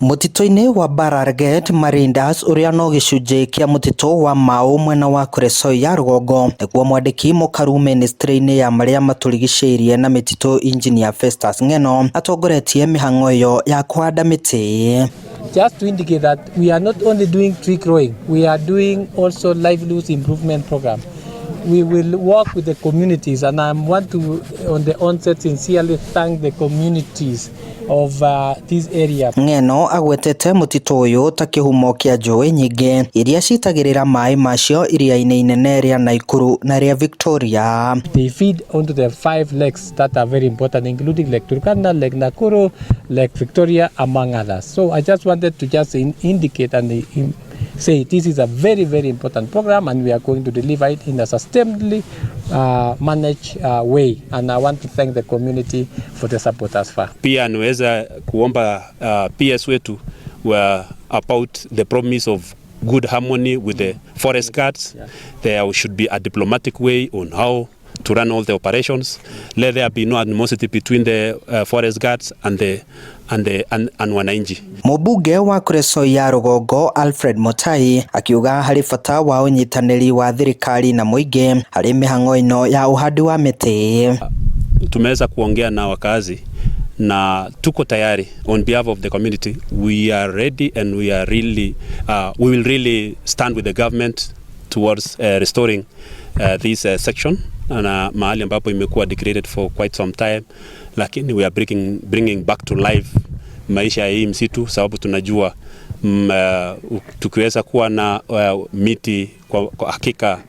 Mũtitũ-inĩ wa Mbararget Marindas ũrĩa no gĩcunjĩ kĩa mũtitũ wa Mau mwena wa Kuresoi ya rũgongo nĩguo mwandĩki mũkaru ministry-inĩ ya marĩa matũrigicĩirie na mĩtitũ Engineer Festus Ng'eno atongoretie mĩhang'o ĩyo ya kũhanda mĩtĩ. Just to indicate that we are not only doing tree growing, we are doing also livelihoods improvement program. We will work with the communities, and I want to, on the onset, sincerely thank the communities of this area. Ng'eno agwetete mũtitũ ũyũ ta kĩhumo kĩa njũĩ nyingĩ iria citagĩrĩra maĩ macio iria-inĩ inene rĩa Nakuru na rĩa Victoria. They feed onto the five lakes that are very important, including Lake Turkana, Lake Nakuru, Lake Victoria, among others. So I just wanted to just indicate and say this is a very, very important program, and we are going to deliver it in a sustainably managed way. And I want to thank the community for the support thus far. Pia niweza kuomba PS wetu wa about the promise of good harmony with the forest guards. There should be a diplomatic way on how to run all the operations. Let there be no animosity between the forest guards and wananchi. Mũmbunge wa Kuresoi ya rũgongo Alfred Mutai akiuga harĩ bata wa ũnyitanĩri wa thirikari na mũingĩ harĩ mĩhang'o ĩno ya ũhandi wa mĩtĩ. Tumeweza kuongea na wakazi na tuko tayari. On behalf of the community, we are ready and we will really stand with the government towards restoring this section na mahali ambapo imekuwa degraded for quite some time, lakini we are bringing back to life maisha ya hii msitu, sababu tunajua tukiweza kuwa na miti kwa hakika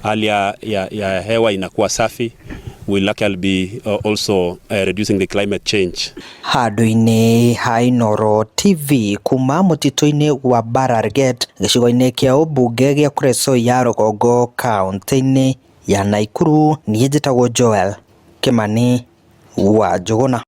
hali ya hewa inakuwa safi, will actually be also reducing the climate change. Handũ-inĩ ha Inooro TV kuma mũtitũ-inĩ wa Mbararget gĩcigo-inĩ kĩa ũmbunge gĩa Kuresoi ya rũgongo kaũntĩ-inĩ ya Nakuru, niĩ njĩtagwo Joel Kimani wa Njũgũna.